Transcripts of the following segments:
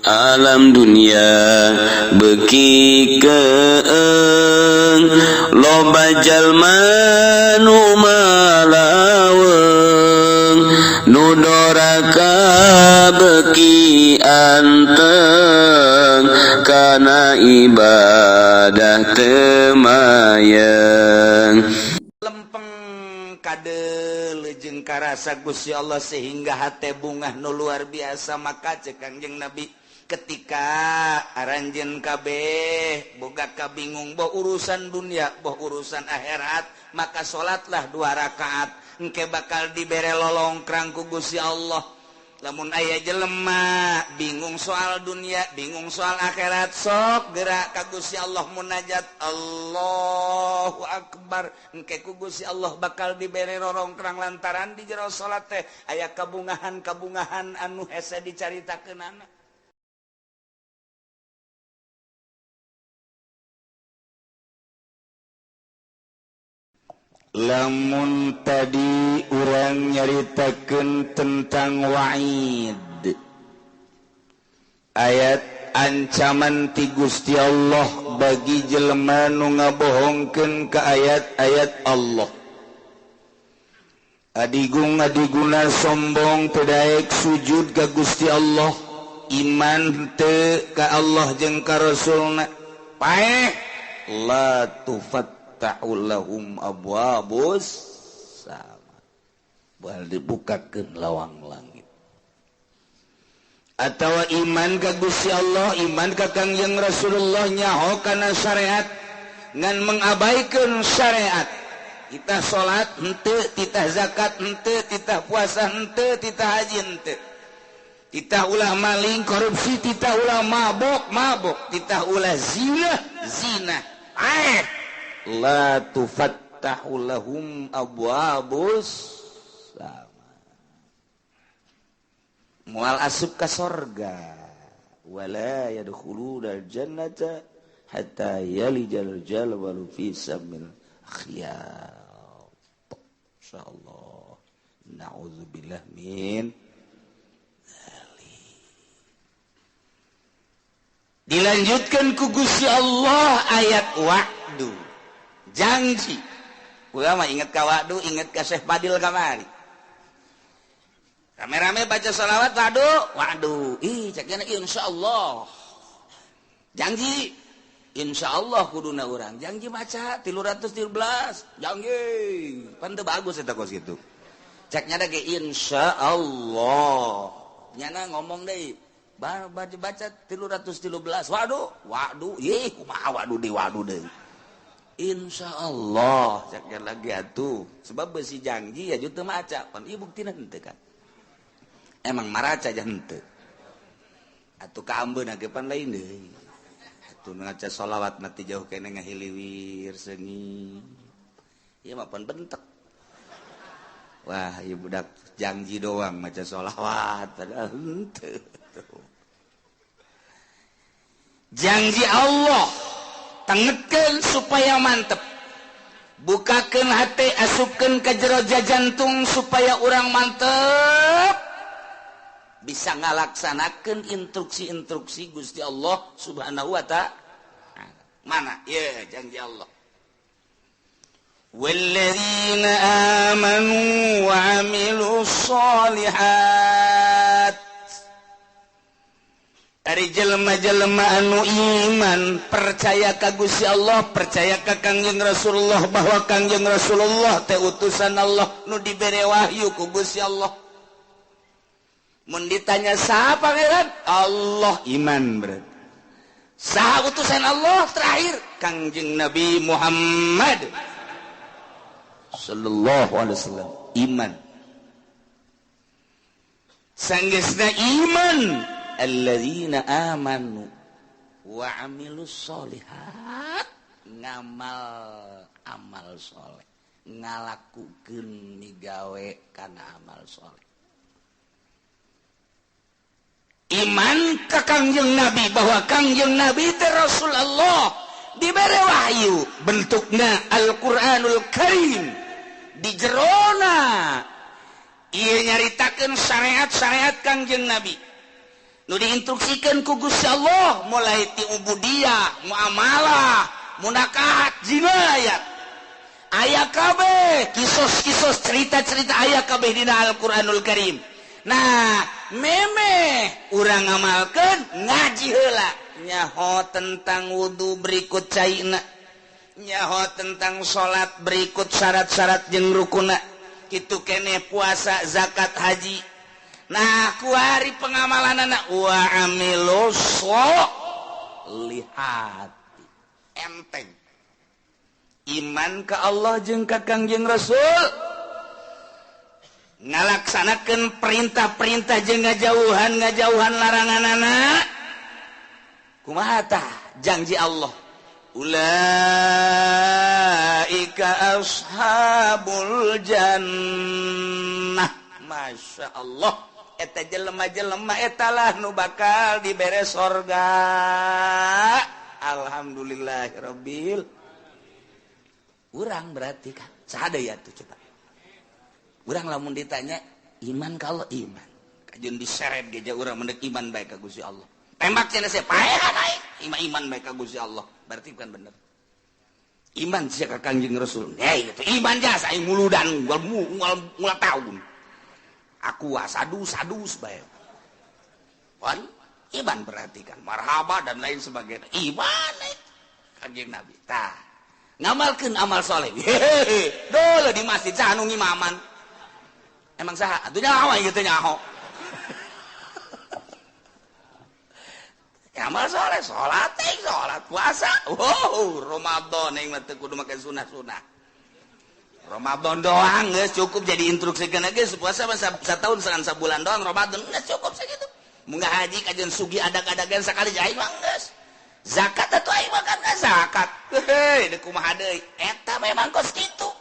Alam dunia beki keeng, loba jalma nu malaweng, nu doraka beki anteng kana ibadah teu mayeng. Lempeng kade jeung karasa Gusti Allah sehingga hate bungah nu luar biasa. Maka cek Kangjeng Nabi, ketika aranjeun kabeh boga kabingung, boh urusan dunia boh urusan akhirat, maka salatlah dua rakaat, engke bakal dibere lolongkrang ku Gusti Allah. Lamun aya jelema bingung soal dunia, bingung soal akhirat, sok gerak ka Gusti Allah, munajat, Allahu Akbar, engke ku Gusti Allah bakal dibere rorongkrang lantaran di jero salat teh aya kabungahan-kabungahan anu hese dicaritakeunana. Lamun tadi urang nyaritakeun tentang wa'id, ayat ancaman ti Gusti Allah bagi jelema nu ngabohongkeun ka ayat-ayat Allah, adigung adiguna sombong, teu daek sujud ka Gusti Allah, iman teu ka Allah jeung ka Rasulna, paeh la tufat lahum abwabus sama, bal dibukakeun lawang langit. Atawa iman ka Gusti Allah, iman ka Kangjeng Rasulullah, nyaho kana syariat ngan mengabaikan syariat, titah salat henteu, titah zakat henteu, titah puasa henteu, titah haji henteu, titah ulah maling korupsi, titah ulah mabok mabok, titah ulah zina zina, ae la tufattahu lahum abwabus sama, moal asup ka sorga, wala yadkhuluna jannata hatta yalijal jalwalu fi samil khiyat. Insyaallah, na'udzubillah min dzalik. Dilanjutkan ku Gusti Allah ayat wa'du, janji. Ulama inget ka wa'du, inget ka Syekh Fadil kamari. Rame-rame baca sholawat wa'du, wa'du. Ih, ceknya insyaallah. Janji insyaallah kuduna urang. Janji maca 313, janji. Pan teu bagus eta kos kitu. Ceknya da ge insyaallah. Nyana ngomong deui, baca 313, wa'du, wa'du. Ih, kumaha wa'du deui, wa'du deui. Insya Allah caknya lagi atuh, sebab besi janji ya juta maca pan ieu buktina henteu kan, emang maraca aja henteu atuh kaambeuna ge pan lain deui atuh ngaca sholawat mati jauh kene ngahiliwir seungit ieu mah pan bentek. Wah, ieu budak janji doang maca sholawat padahal henteu. Janji Allah tengetkeun supaya mantep, bukakeun hati, asupkeun ka jero jantung supaya urang mantep bisa ngalaksanakeun instruksi-instruksi Gusti Allah Subhanahu wa ta'ala. Mana ye janji Allah, walladzina amanu wa amilus sholihat. Ari jelema-jelema anu iman, percaya ka Gusti Allah, percaya ka Kangjeng Rasulullah bahwa Kangjeng Rasulullah teh utusan Allah nu dibere wahyu ku Gusti Allah. Mun ditanya saha pangeran? Allah, iman berarti. Saha utusan Allah terakhir? Kangjeng Nabi Muhammad sallallahu alaihi wasallam, iman. Sanggeusna iman, alladzina amanu wa amilus sholihat, ngamal amal soleh, ngalakukeun migawe kana amal soleh. Iman ka Kangjeng Nabi bahwa Kangjeng Nabi teh Rasulullah, dibere wahyu bentukna Al-Qur'anul Karim, di jerona ieu nyaritakeun syariat-syariat Kangjeng Nabi. Nu diinstruksikeun ku Gusti Allah mulai ti ubudiyah, muamalah, munakahat, jinayat. Aya kabeh kisos-kisos cerita-cerita aya kabeh dina Al-Qur'anul Karim. Nah, memeh urang ngamalkeun ngaji heula nyaho tentang wudu berikut caina, nyaho tentang salat berikut syarat-syarat jeung rukuna, kitu keneh puasa, zakat, haji. Nah, kuari pengamalanana wa amilus sholihat. Enteng. Iman ka Allah jeung ka Kangjeng Rasul, ngalaksanakeun perintah-perintah jeung ngajauhan laranganana. Kumaha tah janji Allah? Ulaika ashabul jannah. Masya Allah, eta jelema-jelema eta lah nu bakal dibere sorga. Alhamdulillahirabbil. Urang berarti kan saha deui atuh coba. Urang lamun ditanya iman kalau iman, kajeun diseret ge urang mendek iman bae ka Gusti Allah. Tembak cenah sia paehan aing, iman bae ka Gusti Allah. Berarti bukan bener. Iman sia ka Kangjeng Rasul. Hei, itu iman jasa aing muludan ngul taun. Aku sadus-sadus bae. Wan iman berarti kan marhaba dan lain sebagainya. Iman Kangjeng Nabi. Tah, ngamalkeun amal soleh. Hehehe, dulu di masjid saha nu ngimaman. Emang saha? Atuh nyaho aing teh nyaho. Amal soleh, salat teh, salat puasa. Wow, Ramadan aing mah teu kudu make sunah-sunah. Ramadan doang geus cukup jadi instruksikeun geus puasa mah satahun sabulan doang Ramadan geus cukup sakitu. Mun haji kajeun sugi adag-adagan sakali aing mah geus. Zakat atuh aing mah kan zakat. Heuh, deuk kumaha deui? Eta memang kos kitu.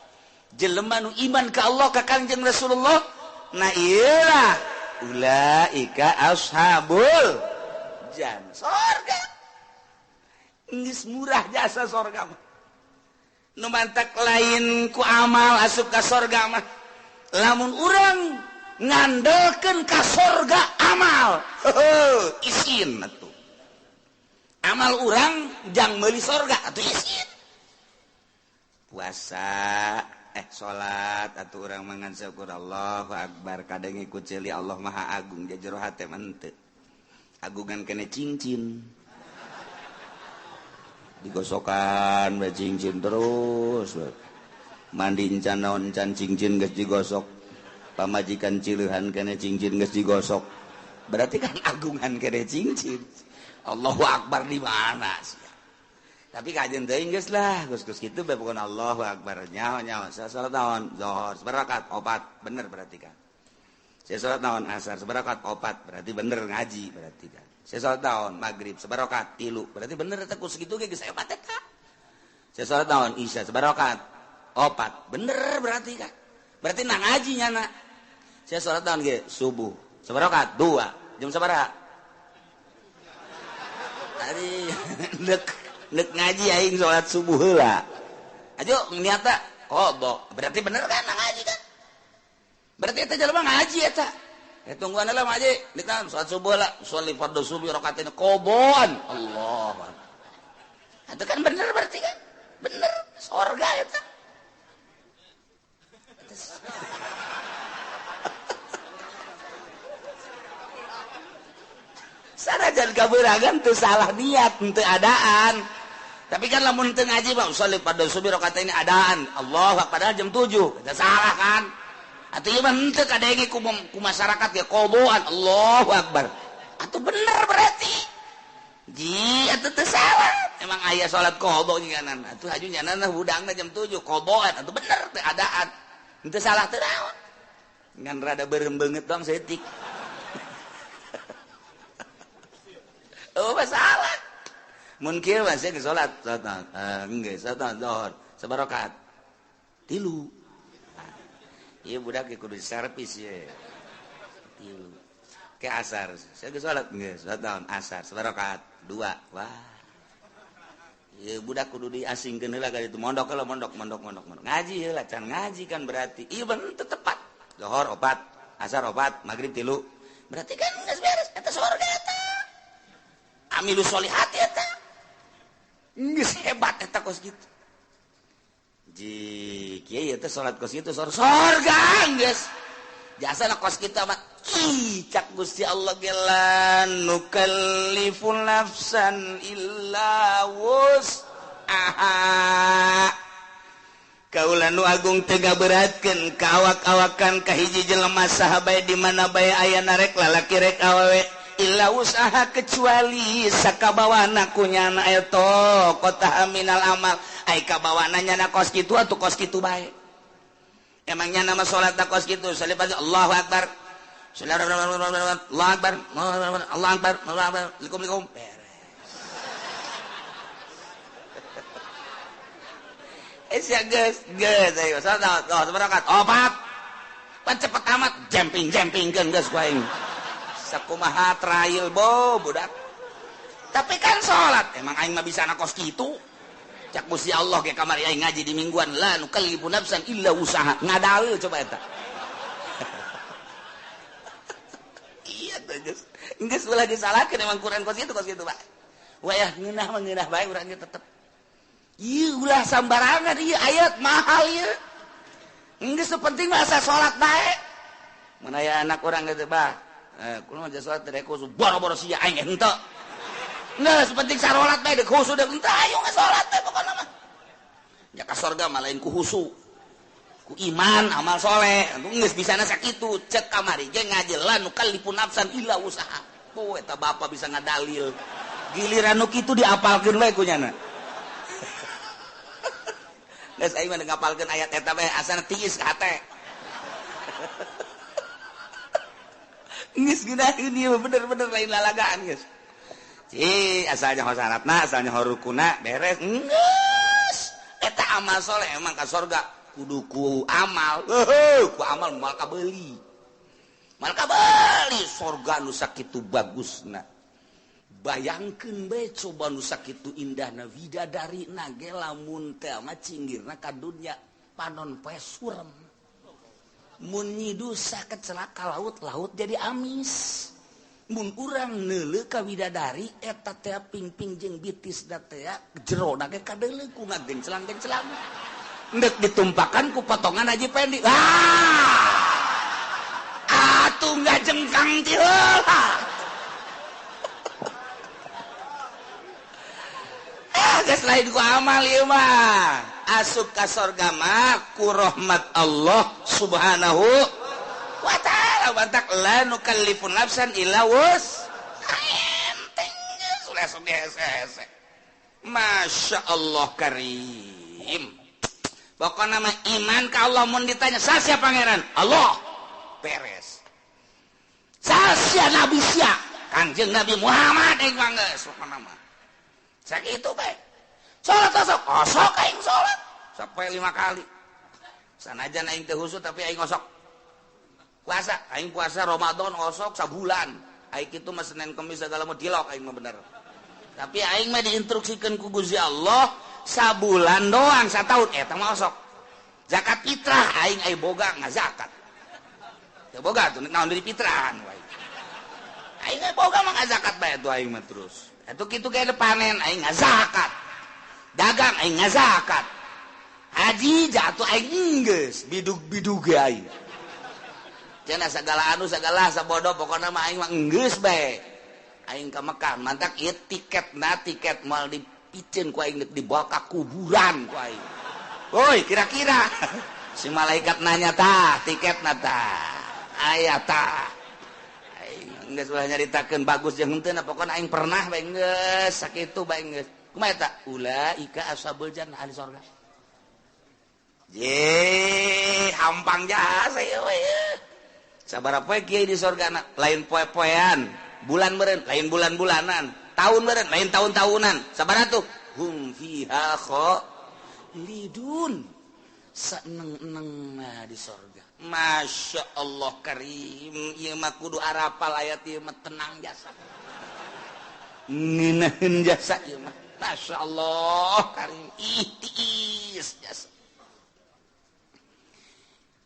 Jelema nu iman ka Allah ka Kangjeng Rasulullah, nah ieu lah ulaika ashabul jannah. Sorga. Geus murah jasa sorga mah. Nu mantak lain ku amal asup ka sorga mah. Lamun urang ngandelkeun ka sorga amal, heuh, isin atuh. Amal urang jang meuli sorga atuh isin. Puasa, salat atuh urang mangan syukur Allahu akbar kadang ikut ceuli Allah Maha Agung jero hate mah henteu. Agungan kene cincin. Digosokan we cincin terus. Mandi encan naon encan cincin geus digosok. Pamajikan cileuhan kene cincin geus digosok. Berarti kan agungan kene cincin. Allahu akbar di mana sih? Tapi kajian teuing geus lah, geus-geus kitu bae pokona Allahu akbar. Nyaho-nyaho salat naon? Zuhur sabarakat opat, bener berarti kan. Saya salat naon? Asar sabarakat opat, berarti bener ngaji berarti kan. Saya salat naon? Maghrib sabarakat 3, berarti bener eta ku sakitu ge geus hebat eta. Saya salat naon? Isya sabarakat opat, bener berarti kan. Berarti na ngaji nyana. Saya salat naon ge? Subuh sabarakat 2, jam sabaraha? Ari nek ngaji aing salat subuh heula. Ajo niatna qada. Berarti bener kan ngaji kan? Berarti eta jelema ngaji eta. Tungguan lah ngaji, ditan salat subuh lah, sholli fardhu subuh rakaatain qadaan. Allahu akbar. Itu kan bener berarti kan? Bener sorga eta. Sanajan kabeuragan teu salah niat, teu adaan. Tapi kan lamun teu ngaji mah sholli fardhu subuh rakaatain adaan. Allahu akbar padahal jam 7. Eta salah kan? Atuh ieu mah henteu kadenge ku masyarakat ge qadaan. Allahu akbar. Atuh bener berarti. Ji atuh teu salah. Emang aya salat qada nyanan. Atuh haju nyanan hudangna jam 7 qadaan. Atuh bener teu adaan. Henteu salah teu naon. Ngan rada beureum beungeut doang saeutik. Oh masalah. Mun kieu mah sia geus salat, salat geus salat zuhur, sabarakat. 3. Ieu budak kudu servis ye. 3. Ke asar, sia geus salat geus salat naon asar, sabarakat 2. Wah. Ieu budak kudu diasingkeun heula ka ditu mondok heula mondok mondok mondok mondok. Ngaji heula can ngaji kan berarti. Ieu bener teu tepat. Zuhur 4, asar 4, maghrib 3. Berarti kan geus beres eta sorga eta. Amilu sholihat eta. Geus hebat eta kos kitu. Ji kieu teh salat kos kitu sorga geus. Jasana kos kitu mah ih cak Gusti Allah ge la nukallifu nafsan illa wus'aha. Kaula nu agung teu ngaberatkeun ka awak-awakan ka hiji jelema saha bae di mana bae aya narek lalaki rek awewe illa usaha kecuali sakabawana ku nyana eta kota minal amal ai kabawana nyana kos kitu atuh kos kitu bae. Emang nyana mah salat kos kitu salibat Allahu akbar. Allahu akbar. Allahu akbar. Allahu akbar. Likum-likum. Sia geus geus ayo salat oh seberangkat opat pan cepet amat jemping-jempingkeun geus ku aing sakumaha trail bo budak tapi kan salat emang aing mah bisa kos kitu cak Gusti Allah ge kamari aing ngaji di mingguan la nukallifu nafsan illa usaha ngadalil coba eta iya teh geus geus ulah disalahkeun emang Quran kos kitu Pak wayah ngeunah mah ngeunah bae urang ge tetep ieu ulah sambarangan ieu ayat mahal ieu. Geus penting mah asa salat bae. Mun aya anak urang geus bah, kumaha mah salat teh khusu boro-boro sia aing henteu. Geus penting sarolat bae deuk khusu deuk henteu ayo salat teh pokona mah. Ya ka sorga mah lain ku khusu. Ku iman amal soleh. Geus bisana sakitu cek kamari ge ngaji la nukallifu nafsan illa usaha. Oh eta bapa bisa ngadalil. Giliran nu kitu diapalkeun bae ku nyana. Geus aing mah ngapalkeun ayat eta bae asana tiis ka hate. Geus geunaheun ieu bener-bener lain lalagaan geus. Ci asalnya ho syaratna, asalnya ho rukuna beres. Geus eta amal soleh emang ka sorga kudu ku amal. Heuh, ku amal moal kabeuli. Moal kabeuli sorga nu sakitu bagusna. Bayangkeun bae coba nu sakitu indahna widadarina ge lamun teh mah cinggirna ka dunya panon poe surem. Mun nyidusa kecelaka laut, laut jadi amis. Mun urang neuleuh ka widadari eta teh pingping jeung bitisna teh jerona ge kadeuleuh ku ngagenclang-genclang. Endek ditumpakan ku potongan Haji Pendi. Ah! Atuh ngajengkang ti heula. Geus lain ku amal ieu mah asup ka sorga mah ku rahmat Allah subhanahu wa ta'ala batak la nukallifu nafsan illa wus enteng geus ulah sok hese-hese. Masya Allah karim. Pokona mah iman ka Allah mun ditanya sasia pangeran Allah beres. Sasia nabi sia Kangjeng Nabi Muhammad aing mah geus pokona mah sakitu bae. Salat osok, osok aing salat sampai 5 kali. Sanajan aing teu husuk tapi aing osok. Puasa, aing puasa Ramadan osok sabulan. Aing kitu mah Senin Kemis segala mah dilok aing mah bener. Tapi aing mah diinstruksikeun ku Gusti Allah sabulan doang sataun eta mah osok. Zakat fitrah aing ai boga ngazakat. Teu boga tuh naon deui fitrahan wae. Aing ai boga mah ngazakat bae tuh aing mah terus. Atuh kitu ge panen aing ngazakat. Dagang aing ngazakat. Haji jatuh aing geus bidug-bidug ge aing. Cenah sagala anu sagala sabodo pokona mah aing mah geus bae. Aing ka Mekah mantak ieu tiketna tiket moal dipiceun ku aing dibawa ka kuburan ku aing. Woi kira-kira si malaikat nanya tah tiketna tah aya tah. Aing geus ulah nyaritakeun bagus jeung henteu pokona aing pernah bae geus sakitu bae geus. Kumaha eta? Ulaika ashabul jannah ahli sorga. Ye, hampang jasa ieu we. Sabaraha poe kiai di sorgana? Lain poe-poean, bulan meureun, lain bulan-bulanan, tahun meureun, lain tahun-tahunan. Sabaraha tuh? Hum fiha khalidun. Saeneng-enengna di sorga. Masya Allah karim, ieu mah kudu arapal ayat ieu mah tenang jasa. Ngeunaheun jasa ieu mah. Masya Allah karim ihtiis jasa.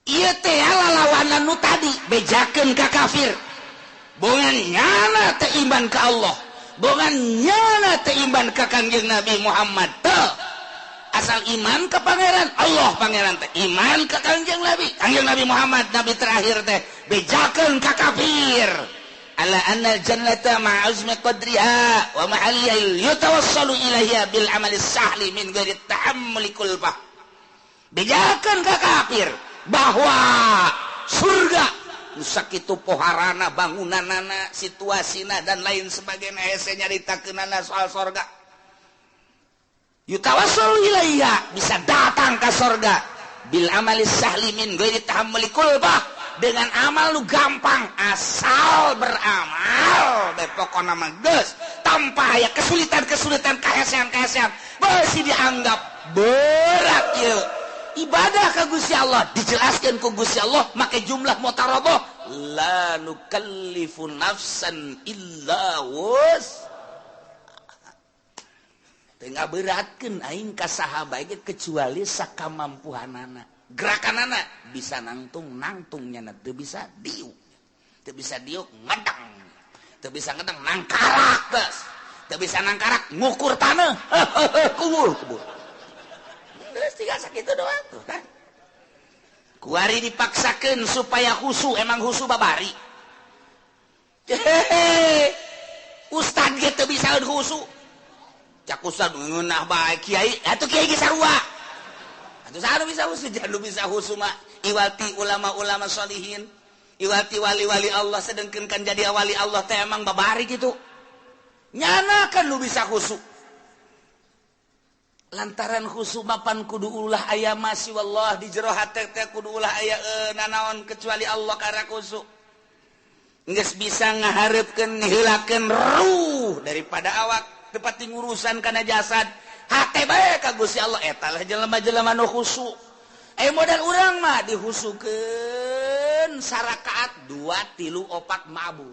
Ieu teh lalawanan nu tadi bejakeun ka kafir. Bongan nyana teh iman ka Allah. Bongan nyana teu iman ka Kangjeng Nabi Muhammad teu. Asal iman ke pangeran Allah, pangeran teh iman ke Kangjeng Nabi, Kangjeng Nabi Muhammad nabi terakhir teh bejakeun ka kafir. Ala anna jannata ma'azmi qadriha wa mahalliha yatawassalu ilaiha bil amali sahli min ghairi tahammuli kulfah. Bejakeun ka kafir bahwa surga nu sakitu poharana, bangunanana, situasina dan lain sebagainya, hese nyaritakeunana soal sorga. Yutawassalu ilaiha, bisa datang ke sorga bil amali sahli min ghairi tahammuli kulfah, dengan amal lu gampang, asal beramal bae pokona mah geus, tanpa aya kesulitan-kesulitan, kahesean-kahesean beusi dianggap berat ieu ibadah ka Gusti Allah. Dijelaskeun ku Gusti Allah make jumlah mutaraboh, la nukallifu nafsan illa wus. Tengah beratkan aing ka saha bae kecuali sakamampuhanana. Gerakanana bisa nangtung, nangtungnya teu bisa diuk. Teu bisa diuk ngedang. Teu bisa ngedang nangkarak geus. Teu bisa nangkarak ngukur taneuh. Kubur, kubur. Geus tinggal sakitu doang tuh kan. Kuari dipaksakeun supaya khusu, emang khusu babari. Hehehe. Ustad ge teu bisa khusu. Cak ustad ngeunah bae kiai, atuh kiai ge sarua. Atuh saha nu bisa khusu? Jangan bisa khusu mah iwati ulama-ulama sholihin, iwati wali-wali Allah, sedengkeun kan jadi wali Allah teh emang babari kitu. Nyana kan nu bisa khusu. Lantaran khusu mapan kudu ulah aya masih wallah di jero hate teh kudu ulah aya nanaon kecuali Allah karena khusu. Geus bisa ngahareupkeun ngiheulakeun ruh daripada awak. Tepat ngurusan kana jasad hate bae ka Gusti Allah, eta lah jelema-jelema nu khusu. Modal urang mah dihusukeun sarakaat 2 3 4 mabur.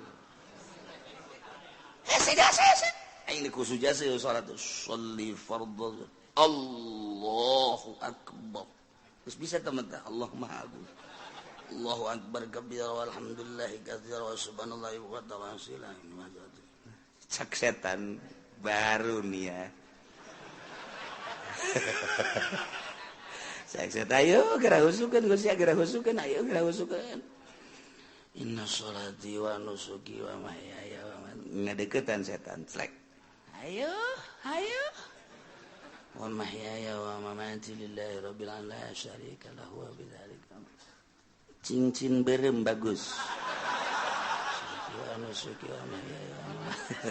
Hese jasa hese. Aing dikhusu jasa salat sholli fardhu. Allahu akbar. Terus bisa teman teh Allah Maha Agung. Allahu akbar kabira walhamdulillahi katsira wa subhanallahi wa ta'ala. Cak setan baru nih ya. Saya ayo geura husukeun Gusti, geura husukeun, ayo geura husukeun. Inna sholati wa nusuki wa mahyaya wa mamati. Ngadeukeutan setan slek. Ayo, ayo. Wa mahyaya wa mamati lillahi rabbil alamin la syarika lahu wa bidzalika. Cincin berem bagus. Wa nusuki wa mahyaya wa mamati.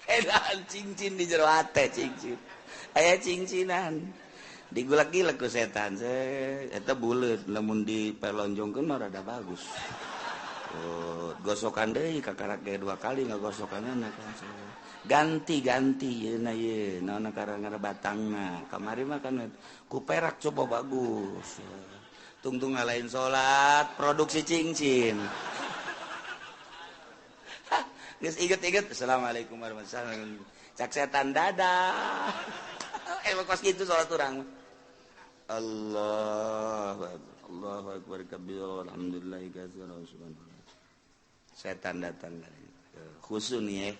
Edan cincin di jero hate cincin. Aya cincinan. Digulak-gilek ku setan. Eta buleut lamun dipelonjongkeun mah rada bagus. Oh, gosokan deui kakarak ge 2 kali ngagosokanana kan. Ganti-ganti yeuna ye, naon karang batangna. Kamari mah kan ku perak coba bagus. Tungtung ngalain salat, produksi cincin. Geus inget-inget, assalamualaikum warahmatullahi wabarakatuh. Cak setan dadah. Emang kos gitu salat urang. Allahu akbar. Allahu akbar kabira walhamdulillahi katsira wa subhanallah. Setan datang khusu nih ya.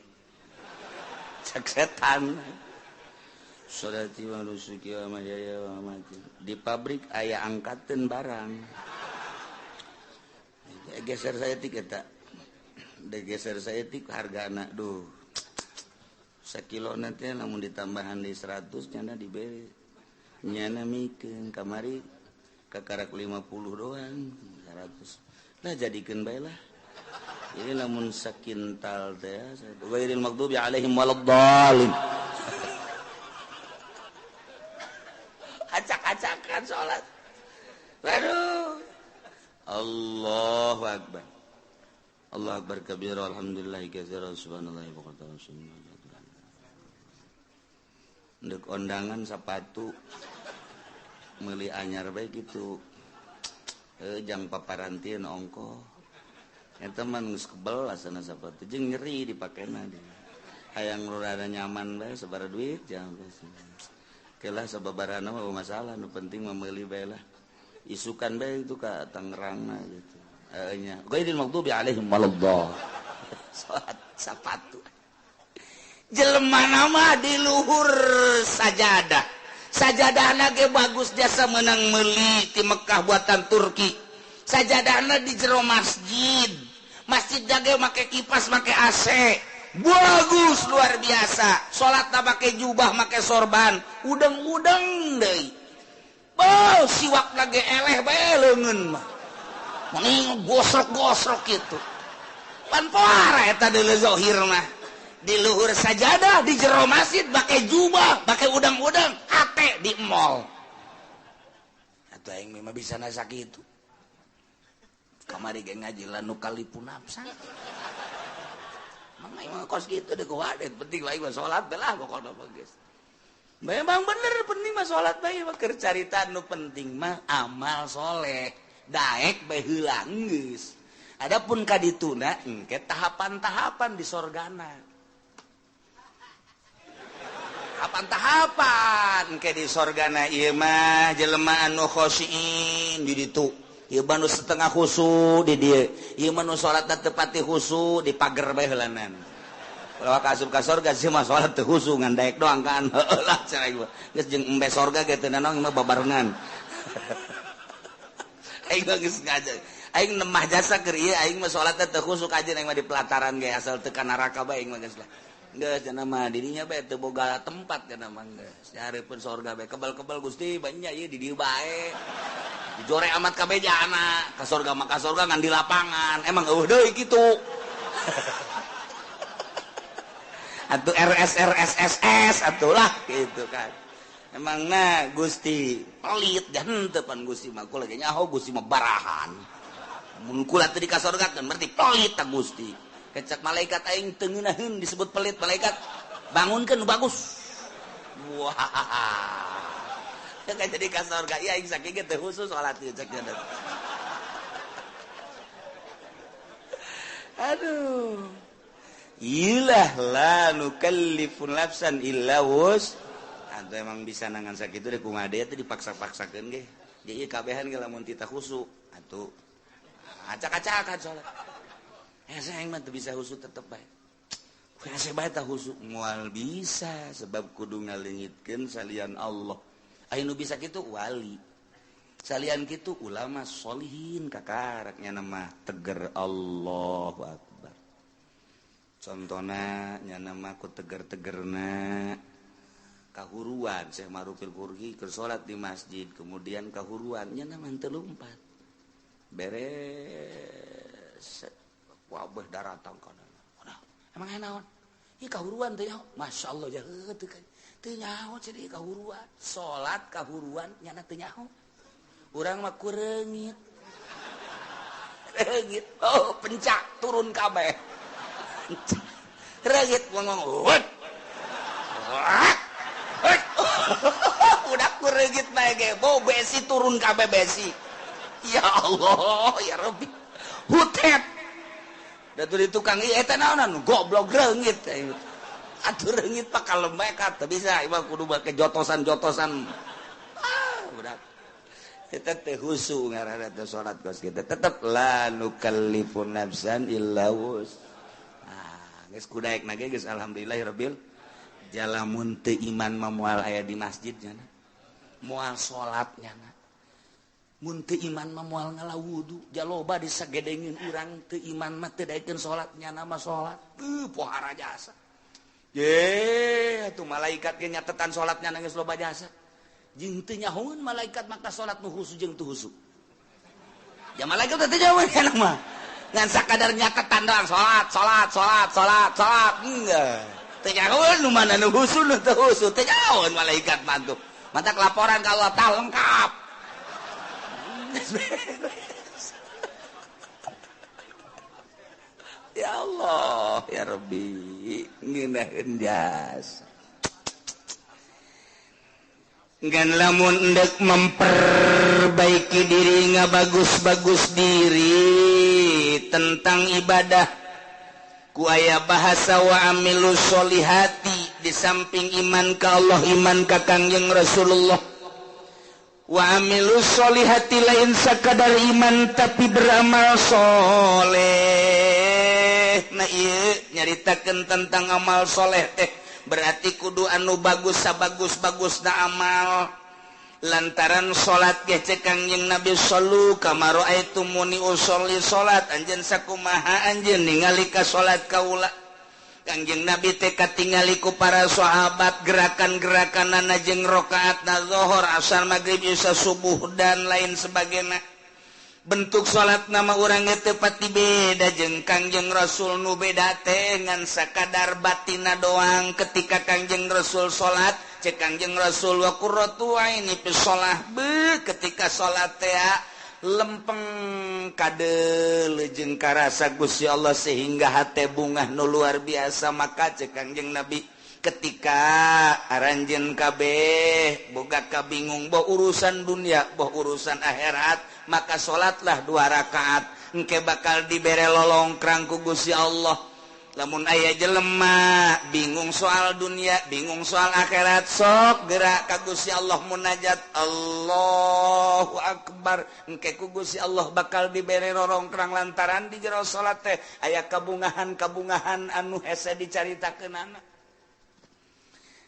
Cak setan. Sholati wa nusuki wa mahyaya wa mamati. Di pabrik aya angkateun barang. Geser saya tik eta. Geser saya tik harga anak duh sekilo nanti namun ditambahan di 100 nyana diberi nyana mikeun kamari kakarak 50 doang 100 lah jadikeun bae lah ini lamun sakintal teh ghairil maghdubi alaihim waladdallin. Acak-acakan salat. Waduh. Allahu akbar. Allah akbar kabira alhamdulillahi katsira subhanallahi wa bihamdihi. Ndek ondangan sepatu meuli anyar bae kitu. Jang paparantieun ongkoh. Eta mah geus kebel asana sepatu jeung nyeri dipakena. Hayang rada nyaman bae sabaraha duit jang. Kelah sababarana mah masalah, nu penting mah meuli bae lah. Isukan bae itu ka Tangerangna gitu. Nya ghairil maghdubi alaihim waladdallin. Salat sapatu. Jelema nama di luhur sajadah. Sajadahna ge bagus jasa menang meuli ti Mekah buatan Turki. Sajadahna di jero masjid. Masjid ge make kipas, make AC. Bagus luar biasa. Salatna make jubah, make sorban, udeng-udeng deui. Bau siwak lagi eleh bae leungeun mah. Mending gosrok-gosrok gitu. Pan poara eta deuleu zahir mah. Di luhur sajadah, di jero masjid make jubah, make udang-udang, hate di mall. Atuh aing mah bisa nasa kitu. Kamari ge ngaji lanu kalipun nafsa. Mang aing mah kos kitu deui kuwadet, penting lain mah salat belah pokona mah geus. Memang bener penting mah salat bae mah keur carita nu penting mah amal soleh daek bae heula geus. Adapun ka dituna engke tahapan-tahapan di sorgana. Tahapan-tahapan engke di sorgana ieu mah jelema anu khosyin di ditu. Ieu mah nu setengah khusu di dieu. Ieu mah nu salatna teu pati khusu di pager bae heulanan. Kalau ka asup ka sorga sih mah salat teu khusu ngan daek doang kan. Heueuh lah cenah ieu. Geus jeung embe sorga ge teu nanaon mah babarengan. Aing mah geus ngaji. Aing nemah jasa keur ieu aing mah salat teu khusu kajeun aing mah di pelataran ge asal teu ka neraka bae aing mah geus lah. Geus cenah mah dirinya bae teu boga tempat cenah mah geus. Nyareupeun sorga bae kebal-kebal Gusti banyak ieu di dieu bae. Dijore amat kabeh jana ka sorga mah ka sorga ngan di lapangan. Emang eueuh deui kitu. Atau RS RS SS atulah gitu kan. Emang na Gusti pelit dan tepan Gusti mah kula ge nyaho Gusti mah barahan. Mun kula teu dikasorgakeun berarti pelit ta Gusti. Kecak malaikat aing teu ngeunaheun disebut pelit malaikat. Bangunkeun bagus. Wah. Teu jadi ka sorga ieu aing sakieu ge teu khusus salat ieu cek nya. Aduh. Ilah la nukallifu nafsan illa wus. Atau emang bisa nangan sakitu deh kumaha deui teh dipaksa-paksakeun ge. Jadi kabehan ge lamun tita khusu atuh acak-acakan salat. Hese aing mah teu bisa khusu tetep bae. Hese bae tah khusu moal bisa sebab kudu ngaleungitkeun salian Allah. Aya nu bisa kitu wali. Salian kitu ulama solihin kakaraknya nama teger Allahu Akbar. Contohna nyana mah ku teger-tegerna kahuruan Syekh Marufil Qurhi keur salat di masjid kemudian kahuruan nyana mah teu lumpat beres wabah daratang kana. Emang aya naon? Ieu kahuruan teh nyaho. Masyaallah jaheut teu kan. Teu nyaho cenah kahuruan. Salat kahuruan nyana teu nyaho. Urang mah ku reungit. Reungit. Oh, pencak turun kabeh. Reungit ngomong. Udah ku reungit bae ge, bau besi turun kabeh besi. Ya Allah, ya Rabbi. Hutet. Da tuh di tukang ieu eta naonan goblok reungit. Atuh reungit pak kalem bae ka teu bisa ieu mah kudu make jotosan-jotosan. Ah, budak. Eta teh khusu ngaranna teh salat kos kitu. Tetep la nukallifu nafsan illa wus. Ah, geus kudaekna ge geus alhamdulillahirabbil jalamun teu iman mah moal aya di masjid nya. Moal salat nya. Mun teu iman mah moal ngala wudu, jaloba disagedengin urang teu iman mah teu daekeun salat nya mah salat. Teu pohara jasa. Ye, atuh malaikat ge nyatetan salatnya geus loba jasa. Jeung teu nyahoeun malaikat maka salat nu khusu jeung teu khusu. Ya malaikat teh teu nyahoeun kana mah. Ngan sakadar nyatetan doang salat, salat, salat, salat, salat. Enggak. Teu nyahoeun nu mana nu khusu nu teu khusu, teu nyahoeun malaikat mah tuh. Matak laporan ka Allah tah lengkap. Ya Allah, ya Rabbi, ngeunaheun jasa. Ngan lamun endek memperbaiki diri ngabagus-bagus diri tentang ibadah ku aya bahasa wa amilu sholihati di samping iman ka Allah, iman ka Kangjeng Rasulullah. Wa amilu sholihati lain sakadar iman tapi beramal soleh. soleh. Nah ieu nyaritakeun tentang amal soleh teh berarti kudu anu bagus sabagus-bagusna amal. Lantaran salat ge cek Kangjeng Nabi shallu kama raaitumuni usolli, salat anjeun sakumaha anjeun ningali ka salat kaula. Kangjeng Nabi teh katingali ku para sahabat gerakan-gerakanana jeung rakaatna zuhur, asar, maghrib, isya, subuh dan lain sebagainya. Bentuk salat nama urang teu pati beda jeung Kangjeng Rasul, nu beda teh ngan sakadar batina doang. Ketika Kangjeng Rasul salat, cek Kangjeng Rasul wa qurratu aini fi shalah, be ketika salat teh lempeng kade jeung karasa Gusti Allah sehingga hate bungah nu luar biasa. Maka cek Kangjeng Nabi ketika aranjeun kabeh boga kabingung boh urusan dunia boh urusan akhirat, maka salatlah 2 rakaat engke bakal dibere lolongkrang ku Gusti Allah. Lamun aya jelema bingung soal dunia, bingung soal akhirat, sok gerak ka Gusti Allah munajat Allahu Akbar, engke ku Gusti Allah bakal dibere rorongkrang lantaran di jero salat teh aya kabungahan-kabungahan anu hese dicaritakeunana.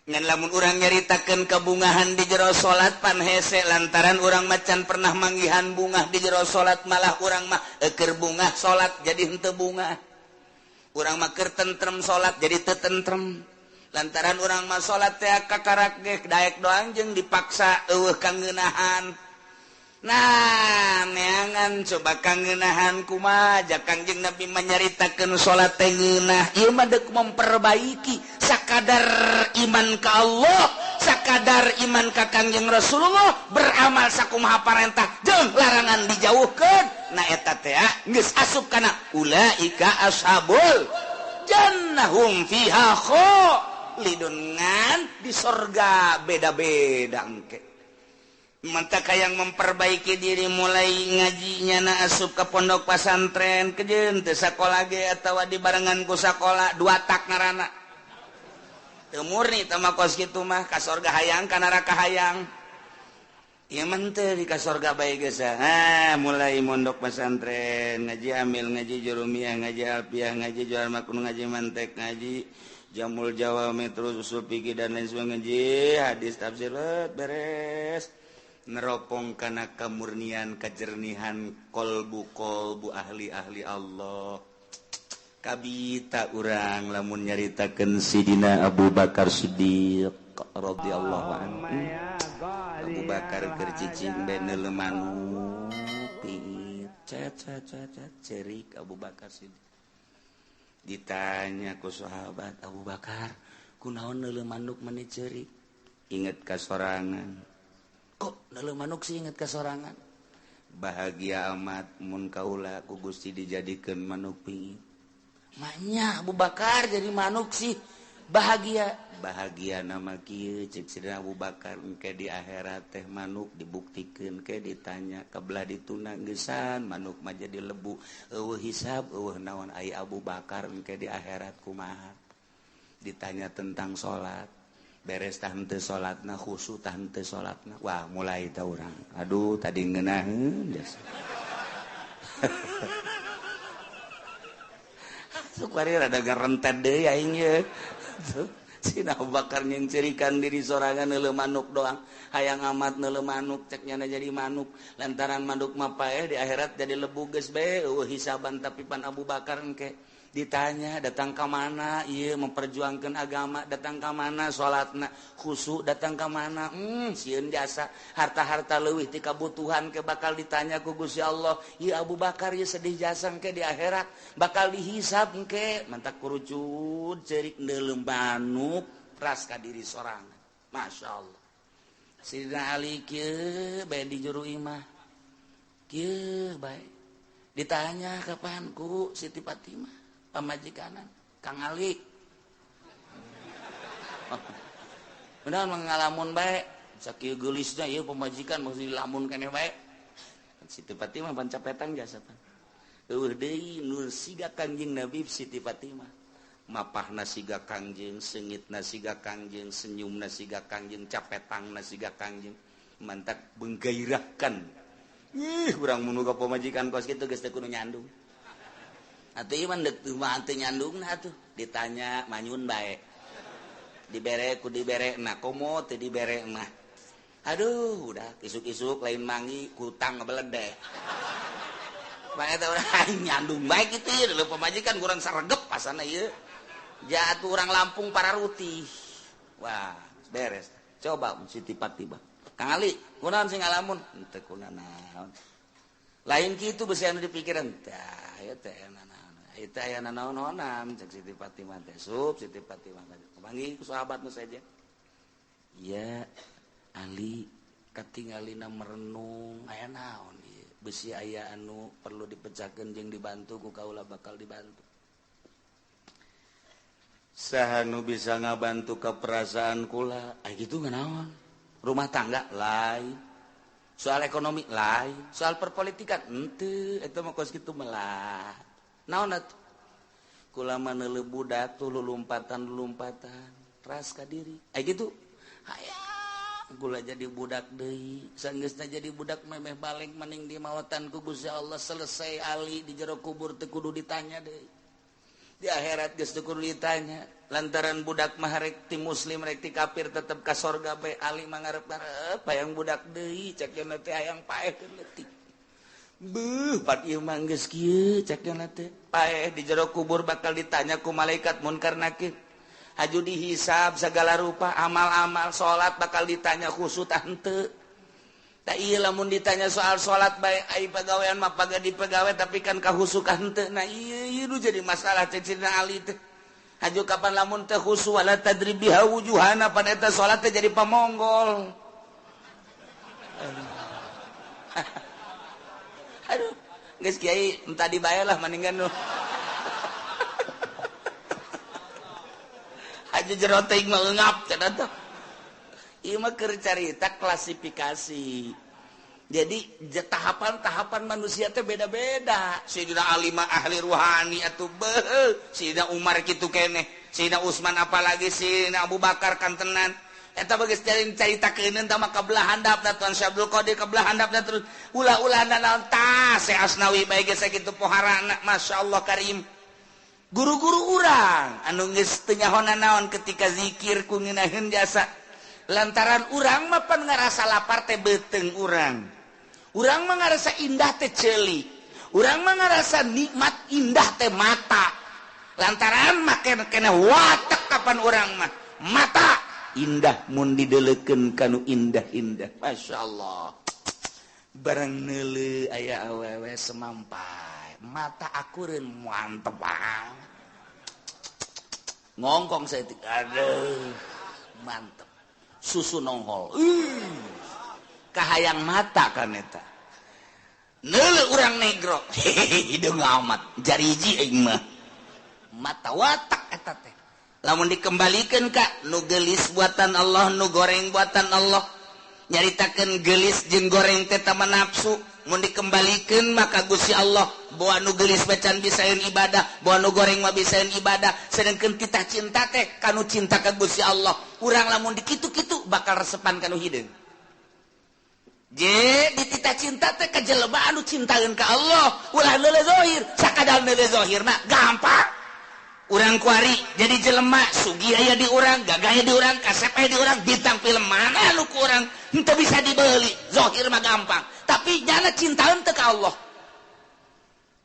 Ngan lamun urang nyaritakeun kabungahan di jero salat pan hese, lantaran urang macan pernah manggihan bungah di jero salat, malah urang mah eukeur bungah salat jadi henteu bungah. Urang mah keur tentrem salat jadi teu tentrem, lantaran urang mah salat teh kakarak ge daek doang jeung dipaksa eueuh kangeunahan. Nah, neangan coba kangeunahan kumaha ja Kangjeng Nabi manyaritakeun salat teh ngeunah. Ieu mah deuk memperbaiki sakadar iman ka Allah, sakadar iman ka Kangjeng Rasulullah, beramal sakumaha parentah jeung larangan dijauhkeun. Nah eta teh geus asup kana ulaika ashabul jannahum fiha khalidun, ngan di sorga beda-beda engke. Mantap yang memperbaiki diri mulai ngajinya na asup ke pondok pesantren kejeun teu sakola ge atawa dibarengan ku sakola dua tak ngaranna. Teu murni teh mah kos kitu mah ka sorga hayang ka neraka hayang. Ieu mah teu di ka sorga bae geus. Ah, mulai mondok pesantren, ngaji amil, ngaji jurumiyah, ngaji alfiah, ngaji jual makun, ngaji mantek, ngaji jamul jawami, terus usul fikih dan lain sebagainya, ngaji hadis tafsir beres. Neropong kana kemurnian kejernihan kolbu-kolbu ahli-ahli Allah. Kabita urang lamun nyaritakeun Sidina Abu Bakar Siddiq radhiyallahu anhu. Abu Bakar keur cicing bae neuleu manuk piit cet cet cet cerik Abu Bakar Siddiq. Ditanya ku sahabat, Abu Bakar kunaon neuleu manuk meni cerik? Inget ka sorangan. Kok neuleuh manuk sih inget ka sorangan? Bahagia amat mun kaula ku Gusti dijadikeun manuk pingit. Maknya Abu Bakar jadi manuk sih bahagia. Bahagia nama kieu cek Sidina Abu Bakar engke di akhirat teh manuk dibuktikeun ke ditanya kabelah dituna geusan manuk mah jadi lebu eueuh hisab eueuh naon ai Abu Bakar engke di akhirat kumaha. Ditanya tentang salat beres tah henteu salatna khusu tah henteu salatna, wah mulai tah urang aduh tadi ngeunaheun geus. Sukwari rada garentet deui aing ye. Sina Abu Bakar nyeuncerikan diri sorangan neuleuh manuk doang, hayang amat neuleuh manuk cek nyana jadi manuk, lantaran manuk mah paeh di akhirat jadi lebu geus bae eueuh hisaban. Tapi pan Abu Bakar engke ditanya datang ke mana ieu memperjuangkan agama, datang ke mana salatna khusyuk, datang ke mana sieun jasa harta-harta leuwih ti kabutuhan ke bakal ditanya ku Gusti Allah. Ieu Abu Bakar ieu sedih jasa engke di akhirat bakal dihisab engke. Mantak kurucut ceurik neuleuh manuk ras ka diri sorangan. Masya Allah. Sidina Ali kieu bae di juru imah kieu bae ditanya kapan ku Siti Fatimah pamajikanan Kang Ali. Benar mengalamun bae sakieu geulisna ieu pamajikan mesti dilamun keneh bae. Siti Fatimah pan capetan jasa pan. Eueuh deui nu siga Kangjeng Nabi Siti Fatimah. Mapahna siga Kangjeng, seungitna siga Kangjeng, senyumna siga Kangjeng, capetangna siga Kangjeng. Mantak menggairahkan. Ih, urang mun ka pamajikan kos kitu geus teu kudu nyandung. Atuh ieu mah deuk mah teu nyandungna atuh ditanya manyun bae. Dibere ku dibere na komo teu dibere mah. Aduh, udah isuk-isuk lain mangi kutang ngebeledeh. Bae teh urang nyandung bae kitu ieu leuh pamajikan kurang saregep pasana ieu. Jatuh orang Lampung para rutih. Wah, beres. Coba Siti Fatimah. Kang Ali, kunaon sing ngalamun? Henteu kunanaon. Lain kitu beusi anu dipikiran. Tah, ieu teh nanaon. Ieu teh aya nanaon-naonan cek Siti Fatimah teh. Sup Siti Fatimah kapanggih ku sahabat nu saja. Iya, Ali katingalina merenung aya naon ieu. Beusi aya anu perlu dipecahkeun jeung dibantu ku kaula bakal dibantu. Saha nu bisa ngabantu ke perasaan kula? Ay gitu naon? Rumah tangga lain, soal ekonomi lain, soal perpolitikan henteu, eta mah kos kitu melah. Naon atuh? Kula mah neuleuh budak tuh lulumpatan-lulumpatan, ras ka diri. Ay gitu. Hayang kula jadi budak deui, sanggeusna jadi budak memeh balik maning di mawatan ku Gusti Allah selesai ali di jero kubur teu kudu ditanya deui. Di akhirat geus teu kudu ditanya lantaran budak mah rek ti muslim rek ti kafir tetep ka sorga bae ali mah ngarep-ngarep hayang budak deui cek cenah teh hayang paeh leutik beuh pat ieu mah geus kieu cek cenah teh paeh di jero kubur bakal ditanya ku malaikat munkar nakir haju dihisab segala rupa amal-amal salat bakal ditanya khusyuk tah henteu. Tak iya lamun ditanya soal salat bae ai pagawean mah paga dipegawe tapi kan kahusukan henteu. Nah ieu ieu nu jadi masalah cek Sidina Ali teh. Haju kapan lamun teh khusu wala tadri biha wujuhana pan eta salat teh jadi pamonggol. Aduh, geus kiai entah dibayar lah mendingan nu. Haju jero teh mah eungap cenah teh. Ieu mah keur carita klasifikasi. Jadi tahapan-tahapan manusia teh beda-beda. Sayyidina Ali mah ahli ruhani atuh beuh, Sayyidina Umar kitu keneh, Sayyidina Utsman apalagi Sayyidina Abu Bakar kantenan. Eta bageus caritakeun tah mah kabelah handapna Tuan Syekh Abdul Qadir kabelah handapna terus ulah-ulah naon tah Syekh Asnawi bae geus sakitu poharana masyaallah karim. Guru-guru urang anu geus teu nyaho naon ketika zikir ku ngeunaheun jasa. Lantaran urang mah pan ngarasa lapar teh beuteung urang. Urang mah ngarasa indah teh ceuli. Urang mah ngarasa nikmat indah teh mata. Lantaran mah kena watek kapan urang mah mata indah mun dideleukeun kanu indah-indah. Masyaallah. Barang neuleuh aya awewe semampai, mata akureun mantep banget. Ngongkong saeutik. Aduh, mantep. Susu nongol. Kahayang mata kan eta. Neuleuh urang negro. Hideung amat jariji aing mah. Mata watak eta teh. Lamun dikembalikeun ka nu geulis buatan Allah, nu goreng buatan Allah. Nyaritakeun geulis jeung goreng teh tama nafsu. Mun dikembalikeun maka Gusti Allah bawa nu geulis macan bisaeun ibadah, bawa nu goreng mah bisaeun ibadah. Sedengkeun titah cinta teh kanu cinta ka Gusti Allah. Urang lamun dikitu-kitu bakal resepan kanu hideung. Je dititah cinta teh ka jelema anu cintaeun ka Allah, ulah neuleuh zahir, sakadar neuleuh zahir mah gampang. Urang kuari jadi jelema sugih aya di urang, gagah aya di urang, kasep aya di urang, bintang film mana nu ku urang henteu bisa dibeli, zahir mah gampang. Tapi nyana cintaeun teu ka Allah.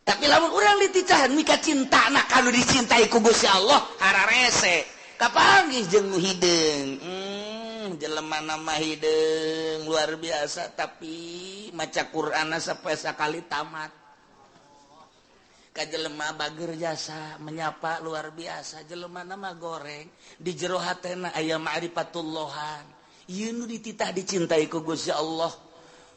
Tapi lamun urang dititahan mika cintana kanu dicintai ku Gusti Allah, hararese. Kapanggih jeung nu hideung. Jelema nama hideung luar biasa tapi maca Qur'anna sampai sakali tamat. Ka jelema bager jasa menyapa luar biasa, jelema nama goreng di jero hatena aya ma'rifatullahan. Ieu nu dititah dicintai ku Gusti Allah.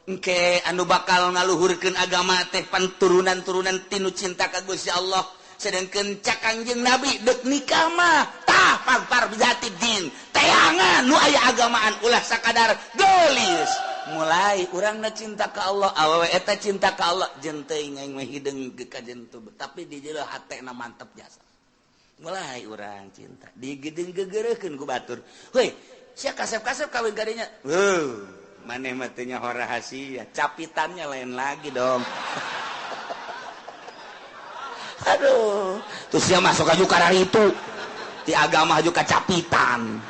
Engke anu bakal ngaluhurkeun agama teh pan turunan-turunan tinu cinta ka Gusti Allah. Sedengkeun cak Kangjeng Nabi deuk nikah mah tah pagpar bijati din teangan nu aya agamaan ulah sakadar geulis. Mulai urangna cinta ka Allah, awewe eta cinta ka Allah, jeung teuing aing mah hideung ka jentu, tapi di jero hatena mantep jasa. Mulai urang cinta digedeng gegereukeun ku batur. Heuy, sia kasep-kasep kawin kadinya. Heuh, maneh mah teu nyaho rahasia, capitannya lain lagi dong. Aduh, terus dia masuk aja karena itu di agama juga kacapitan.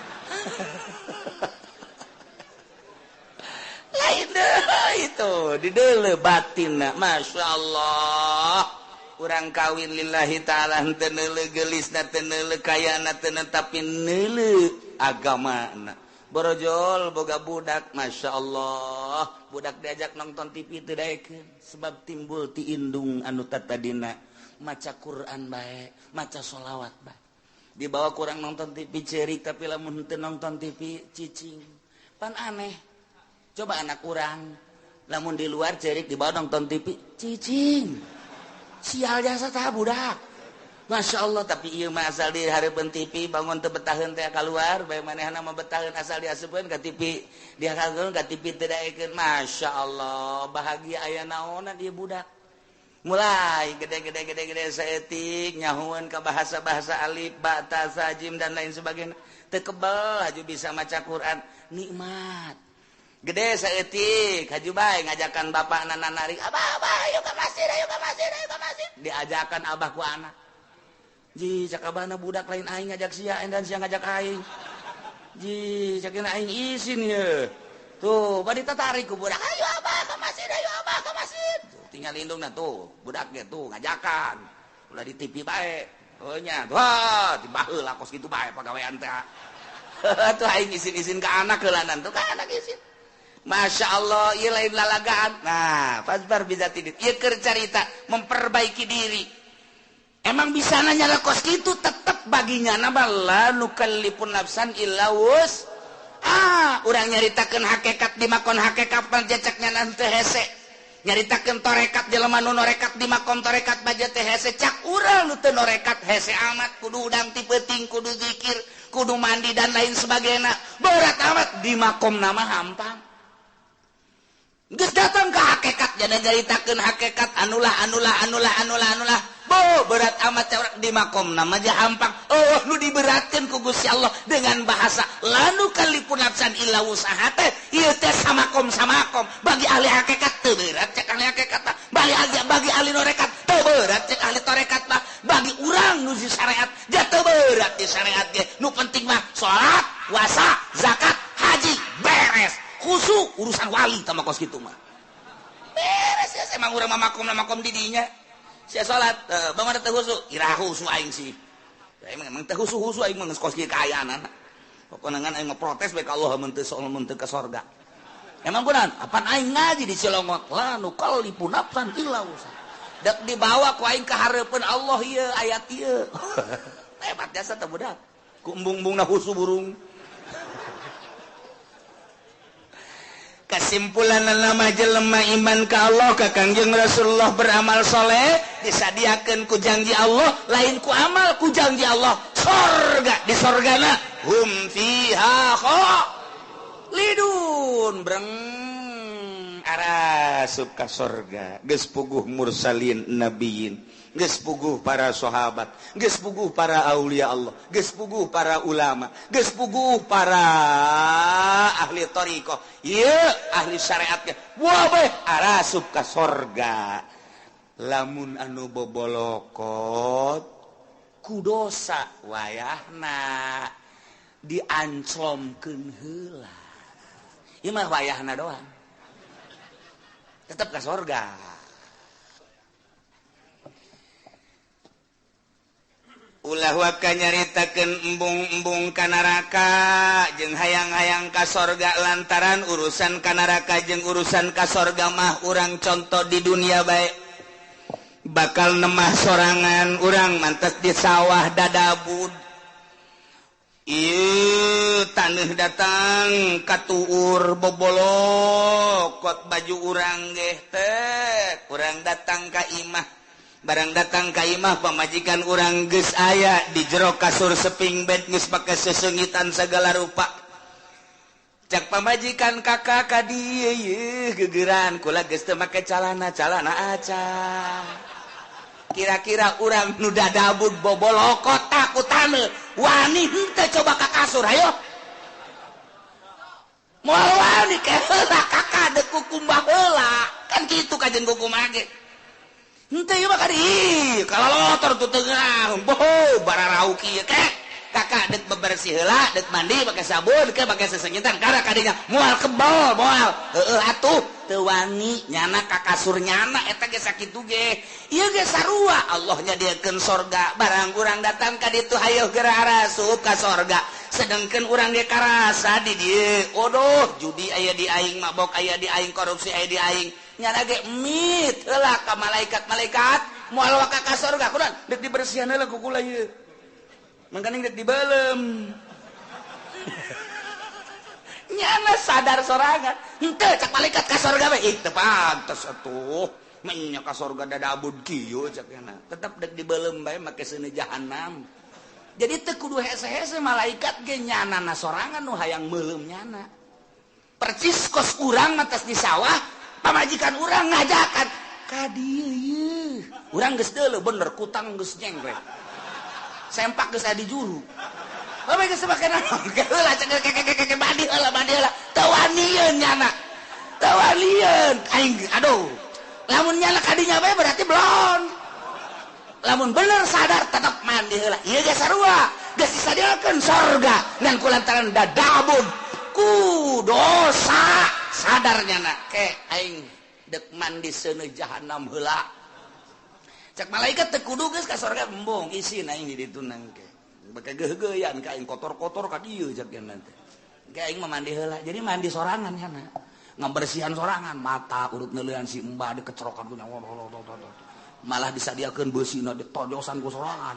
Lain deh itu di deuleu batinna, Masya Allah. Urang kawin lillahi ta'ala henteu neuleuh geulisna, teu neuleuh kayana, teu tapi neuleuh agamana. Borojol boga budak, Masya Allah, budak diajak nonton TV teu daekeun sebab timbul ti indung anu tatadina maca Quran bae, maca sholawat bae. Dibawa kurang nonton TV cerik, tapi lamun henteu nonton TV cicing. Pan aneh. Coba anak urang lamun di luar cerik dibawa nonton TV cicing. Sial jasa tah budak. Masya Allah, tapi ieu mah asal di hareupeun TV bangun teu betaheun teh kaluar, bae manehna mah betaheun asal diasupkeun ka TV, dihakeun ka TV teu daekeun. Masya Allah, bahagia aya naonan ieu budak. Mulai gede-gede-gede-gede saeutik nyahueun ka bahasa-bahasa alif, ba, ta, sa, jim dan lain sebagainya. Teu kebel haju bisa maca Quran, nikmat. Gede saeutik haju bae ngajakan bapakna narik, "Abah, abah, ayo ka masjid, ayo ka masjid, ayo ka masjid." Diajakan abah ku anak. Ji, cak abahna budak lain aing ngajak sia dan sia ngajak aing. Ji, cak aing isin ye. Tuh, bari tatarik ku budak, "Ayo abah ka masjid, ayo abah ka masjid." Tuh, tinggal indungna tuh, budak ge tuh ngajakan. Ulah di TV bae. Oh nya, wah, dibaheula kos kitu bae pagawean teh. Tuh aing isin-isin ka anak heulanan tuh ka anak isin. Masya Allah, ieu lain lalagaan. Nah, pasbar bisa tidit. Ieu keur carita memperbaiki diri. Emang bisa nanya lah kos kitu tetep baginya nama la nukallifun nafsan illa wus. Ah, urang nyaritakeun hakikat di makon hakikat panjacaknya nanti hese. Nyaritakeun torekat jelema nu norekat di makom torekat baja teh hese. Cak urang nu teu norekat hese amat kudu udang ti peuting, kudu zikir, kudu mandi dan lain sebagainya. Berat amat di makom nama hampang. Geus datang ke hakikat jadi nyaritakeun hakikat anulah anulah anulah anulah anulah. Bo berat amat cewek di makom nama aja hampang. Oh nu diberatkeun ku Gusti Allah dengan bahasa lanu kalipun nafsan illa wusaha teh ieu teh samakom samakom bagi ahli hakikat teu berat cek ahli hakikat mah, bagi ahli norekat teu berat cek ahli torekat mah, bagi urang nu di syariat ja teu berat di syariat ge. Nu penting mah salat, puasa, zakat, haji beres. Khusu urusan wali sama kos kitu mah. Beres ya emang urang mah makom makom di dinya. Sia salat, bangun teu khusu, ira khusu aing sih. Emang emang teu khusu-khusu aing mah geus kos kieu kaayaan. Pokona ngan aing mah protes bae ka Allah mun teu mun teu ka sorga. Emang kunaon? Apan aing ngaji di Cilongok, la nukallifu nafsan illa wusaha. Dek dibawa ku aing ka hareupeun Allah ieu ayat ieu. Hebat jasa teh budak. Ku embung-embungna khusu burung. Kesimpulan nama jelema iman ka Allah ka Kangjeng Rasulullah beramal soleh disadiakeun ku janji Allah, lain ku amal ku janji Allah sorga di sorgana hum fiha khalidun breng arasup ka sorga. Geus puguh mursalin nabiyin, geus puguh para sahabat, geus puguh para aulia Allah, geus puguh para ulama, geus puguh para ahli thariqah, ieu ahli syariat ge. Wah bae arasup ka sorga. Lamun anu bobolokot ku dosa wayahna dianclomkeun heula. Ieu mah wayahna doang. Tetep ka sorga. Ulah waka nyaritakeun embung-embung ka neraka jeung hayang-hayang ka sorga lantaran urusan ka neraka jeung urusan ka sorga mah urang contoh di dunia bae. Bakal nemah sorangan urang mantes di sawah dadabud. Ieu taneuh datang katuur bobolokot baju urang geh teh urang datang ka imah. Barang datang ka imah pamajikan urang geus aya di jero kasur seping bed geus pake sesengitan segala rupa. Cak pamajikan kakak ka dieu yeuh gegeran kula geus teu make calana, calana aca. Kira-kira urang nu dadabud bobolokot ku taneuh wani henteu coba ka kasur hayo. Moal wani ke heula kakak deuk kukumbah heula. Kan kitu kajen kukumbah ge. Henteu ieu mah kadi kalalotor tuh tengah boho bararau kieu kek kakak dek bebersih heula dek mandi pakai sabun ke pakai sesengitan karena kadinya moal kebal moal heueuh atuh teu wani nyana ka kasur nyana eta ge sakitu ge ieu ge sarua Allah nyadiakeun sorga barang urang datang ka ditu hayoh geura arasup ka sorga sedangkan urang ge karasa di dieu odoh judi aya di aing mabok aya di aing korupsi aya di aing nyana ge mit heula ka malaikat-malaikat moal waka ka sorga kunaon dek dibersihan heula ku kula ieu mangkaning dek dibelem nyana sadar sorangan henteu cak malaikat ka sorga we ih teu pantes atuh menya ka sorga dadabud kieu cak nyana tetep dek dibelem bae make seuneu jahanam. Jadi teu kudu hese-hese malaikat ge nyana na sorangan nu hayang meuleum nyana percis kos urang mah tos di sawah pamajikan urang ngajakan ka dieu ieu urang geus deuleu bener kutang geus nyengklek sempak geus aya di juru. Bae geus make naon? Heula cek keke mandi heula mandi heula. Teu wanieun nyana. Teu wanieun. Aing aduh. Lamun nyana kadinya bae berarti belon. Lamun bener sadar tetep mandi heula. Ieu ge sarua. Geus disadiakeun sorga ngan kulantaran dadabun ku dosa sadar nyana ke aing dek mandi seuneu jahanam heula. Cek malaikat teu kudu geus ka sorga embung isin aing di ditu nangke. Beke geugeuyan ka aing kotor-kotor ka dieu cek nanti. Ke aing mah mandi heula. Jadi mandi sorangan nyana. Ngabersihan sorangan mata urut neuleuan si embah dikecerokan ku malah disadiakeun beusina ditojosan ku sorangan.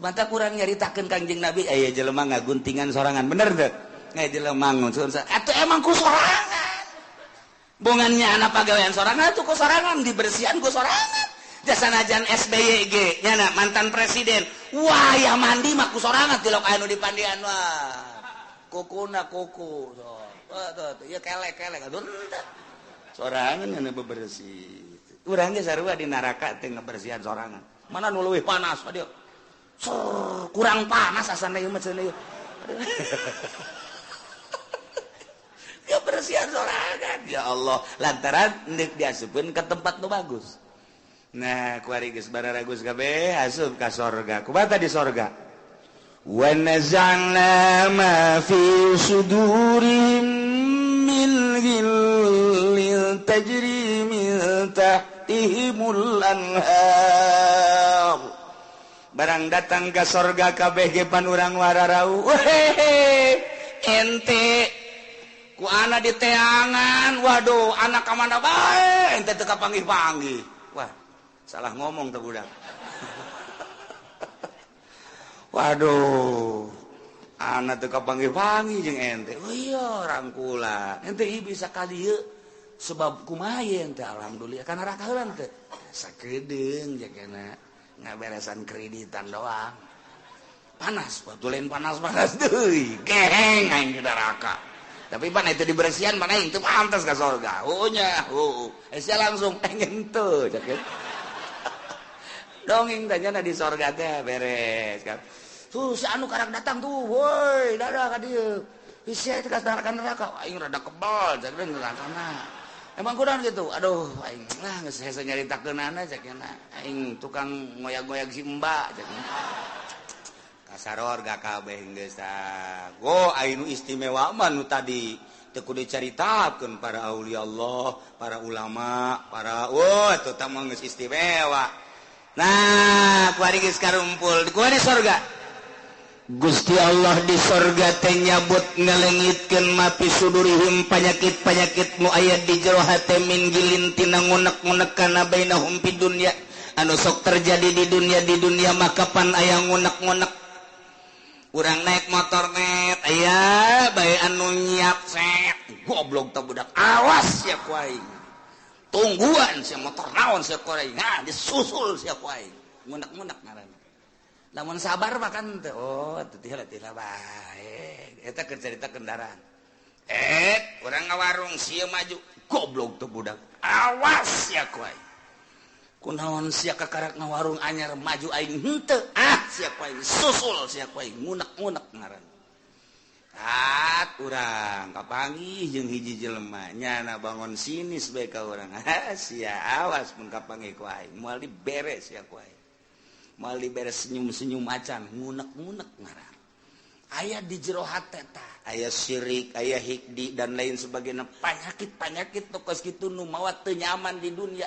Mantap kurang nyaritakeun Kangjeng Nabi aya jelema ngaguntingan sorangan bener teu? Aya jelema ngunsun atuh emang ku sorangan. Bongannya anak pagawean sorangan atuh ku sorangan dibersihan ku sorangan. Jasanajan SBY ge nyana mantan presiden wah ya mandi mah ku sorangan tilok anu dipandian wah kukuna kuku so tuh ieu kelek-kelek aduh sorangan nyana bebersih urang ge sarua di neraka teh ngabersihan sorangan mana nu leuwih panas aduh kurang panas asana ieu mah cenah ieu ngabersihan sorangan ya Allah lantaran deuk diasupkeun ka tempat nu bagus. Nah, kuari geus bararagus kabeh asup ka sorga. Kumaha di sorga? Wa naza'na ma fi sudurihim min ghillin tajri min tahtihimul anhar. Barang datang ka sorga kabeh ge pan urang wararau. Wehehe, ente ku ana di teangan, waduh, anak ka mana bae ente teu kapanggih-panggih. Wah, salah ngomong tuh budak. Waduh, anak teu kapanggih-panggih jeung ente. Oh iya, rangkula. Ente ieu bisa ka dieu sebab kumaha ente alhamdulillah kana neraka heula teh. Sakedeung jagana ngaberesan kreditan doang. Panas, batu lain panas-panas deui. Geheng aing di neraka. Tapi pan itu dibersihan pan aing teu pantas ka sorga. Heueuh nya, heueuh. Sia langsung pengen teu cek. Dongeng tanya di sorga teh beres kan. Tuh si anu karak datang tuh, woi, dadah ka dieu. Sia teh ka neraka, aing rada kebal cek nerakana. Emang kunaon gitu? Aduh, aing lah geus hese nyaritakeunana cek aing tukang ngoyag-ngoyag si Mbak cek. Kasaror ga kabeh geus tah. Go aing nu istimewa mah nu tadi teu kudu dicaritakeun para aulia Allah, para ulama, para wah eta tah mah geus istimewa. Nah, kuari geus karumpul, kuari sorga. Gusti Allah di sorga teh nyabut ngalengitkeun mapi sudurihim panyakit-panyakit nu aya di jero hate min gilin tina ngunek-ngunek kana bainahum fid dunya anu sok terjadi di dunia maka pan aya ngunek-ngunek. Urang naik motor net aya bae anu nyiap set goblok teh budak awas sia ku aing. Tungguan sia motor naon sia ku aing. Nah, disusul sia ku aing. Ngunek-ngunek ngaranna. Lamun sabar mah kan teh oh teu teh bae. Eta keur carita kendaraan. Urang ngawarung sia maju goblok teh budak. Awas sia ku aing. Kunaon sia kakarak ngawarung anyar maju aing henteu. Ah sia ku aing susul sia ku aing ngunek-ngunek ngaranna. Tat urang kapanggih jeung hiji jelema nyana bangun sinis bae ka urang. Sia awas mun kapanggih ku aing, moal diberes ya ku aing. Moal diberes senyum-senyum acan, ngunek-ngunek ngaran. Aya di jero hate tah, aya syirik, aya hikdi dan lain sebagainya, panyakit-panyakit nu kos kitu nu mawa teu nyaman di dunia.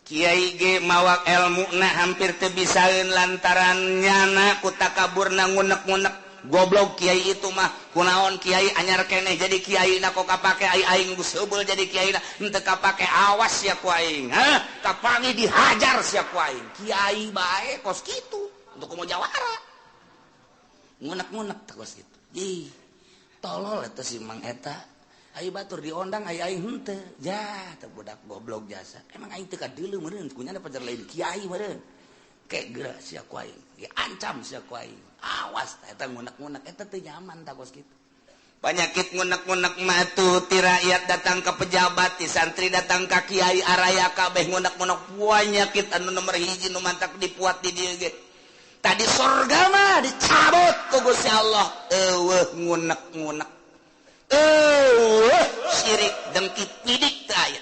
Kiai ge mawa elmuna hampir teu bisaeun lantaran nyana ku takaburna ngunek-ngunek. Goblok kiai itu mah, kunaon kiai anyar keneh jadi kiai na kok kapake ai aing geus heubeul jadi kiai na henteu kapake, awas sia ku aing. Hah, kapangi dihajar sia ku aing. Kiai bae kos kitu untuk komo jawara. Ngunek-ngunek teh kos kitu. Ih, tolol eta si Mang eta. Ayo batur diondang ai aing henteu. Ja, teh budak goblok jasa. Emang aing teu kadeuleu meureun, kunyana pajar lain kiai meureun. Kek geura sia ku aing, diancam sia ku aing. Awas eta ngunek-ngunek eta teu nyaman tah kos kitu. Panyakit ngunek-ngunek mah tuh ti rakyat datang ke pejabat, ti santri datang ka kiai, araya kabeh ngunek-ngunek. Panyakit anu nomor hiji nu mantak dipuat di dieu ge. Tadi sorga mah dicabut ku Gusti Allah. Eueuh ngunek-ngunek. Eueuh syirik dengki pidik teu aya.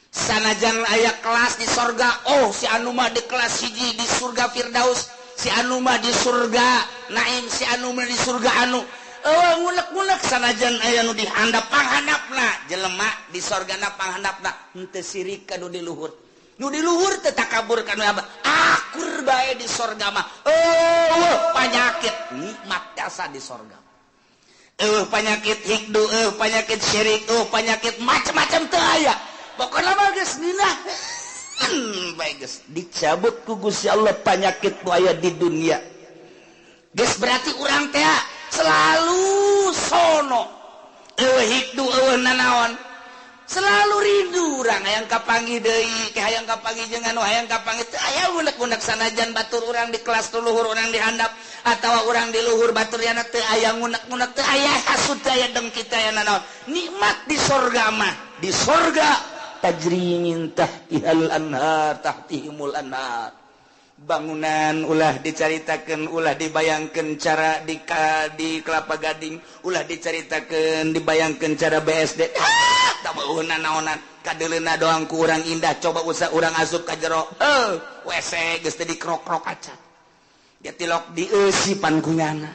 Sanajan aya kelas di sorga, oh si anu mah di kelas hiji di surga Firdaus, si anu mah di surga Naim, si anu mah di surga anu. Eueuh ngunek-ngunek sanajan aya nu dihandap panghandapna, jelema di sorgana panghandapna henteu sirik ka nu di luhur. Nu di luhur teu takabur ka nu abah. Akur bae di sorga mah. Eueuh panyakit nikmat jasa di sorga. Eueuh panyakit hikdu, eueuh panyakit syirik, eueuh panyakit macam-macam teu aya. Pokokna mah geus nginah. Bae geus dicabut ku Gusti Allah panyakit nu aya di dunia. Geus berarti urang teh selalu sono. Eueuh hikdu, eueuh nanaon. Selalu rindu urang hayang kapanggih deui, ke hayang kapanggih jeung anu hayang kapanggih teu aya unek-unek sanajan batur urang di kelas luhur urang di handap atawa urang di luhur batur yana teu aya ngunek-ngunek, teu aya hasud, teu aya dengki, teu aya nanaon. Nikmat di sorga mah, di sorga tajri min tahtihal anhar, tahtihimul anhar. Bangunan ulah dicaritakeun, ulah dibayangkeun cara di Kelapa Gading, ulah dicaritakeun dibayangkeun cara BSD. Ah, tak beuheuna naonan, kadeuleuna doang ku urang indah, coba usah urang asup ka jero. WC geus teh dikrok-krok acan. Dia tilok dieusipan ku nyana.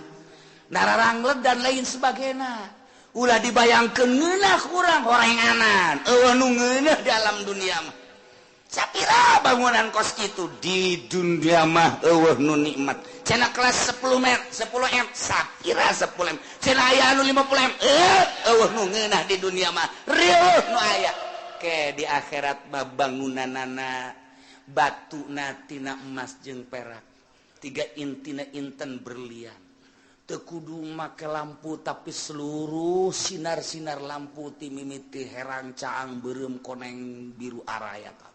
Nararangleg dan lain sebagainya. Ulah dibayangkeun ngeunah urang horenganan. Eueuh nu ngeunah dalam dunia mah. Sapira bangunan kos kitu di dunia mah eueuh nu nikmat. Cenah kelas 10 m, 10 m, sapira 10 m. Cenah aya anu 50 m, eueuh nu ngeunah di dunia mah. Rieuh nu aya. Ke di akhirat mah bangunanana batuna tina emas jeung perak. Tiga intina inten berlian. Teu kudu make lampu tapi seluruh sinar-sinar lampu ti mimiti herang caang beureum koneng biru araya.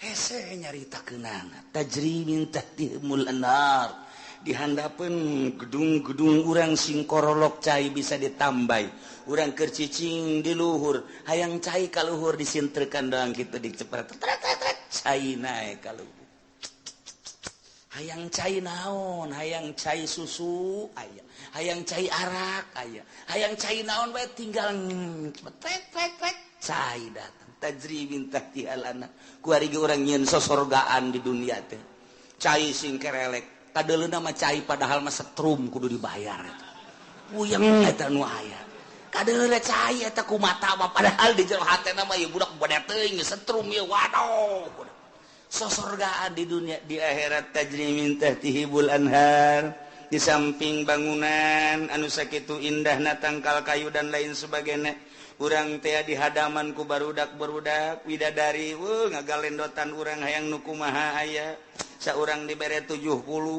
Hese nyaritakeunana tajri min tahtihimul anhar. Di handapeun gedung-gedung urang sing korolok cai bisa ditambai. Urang keur cicing di luhur, hayang cai ka luhur disintrekan doang kitu dicepret. Cai naek ka luhur. Hayang cai naon, hayang cai susu aya, hayang cai arak aya, hayang cai naon bae tinggal cepet tek cai datang. Tajri min tahtihal anhar. Kuari ge urang nyieun sosorgaan di dunia teh. Cai sing kerelek, kadeuleuna mah cai padahal mah setrum kudu dibayar eta. Puyeng eta nu aya. Kadeuleuna cai eta ku mata mah padahal di jero hatena mah ieu budak bade teuing setrum ieu waduh. Sosorgaan di dunia, di akhirat tajri min tahtihimul anhar. Di samping bangunan anu sakitu indahna tangkal kayu dan lain sebagainya. Urang teh di hadaman ku barudak-barudak widadari, ngagalendotan urang hayang nu kumaha aya. Saurang dibere 70.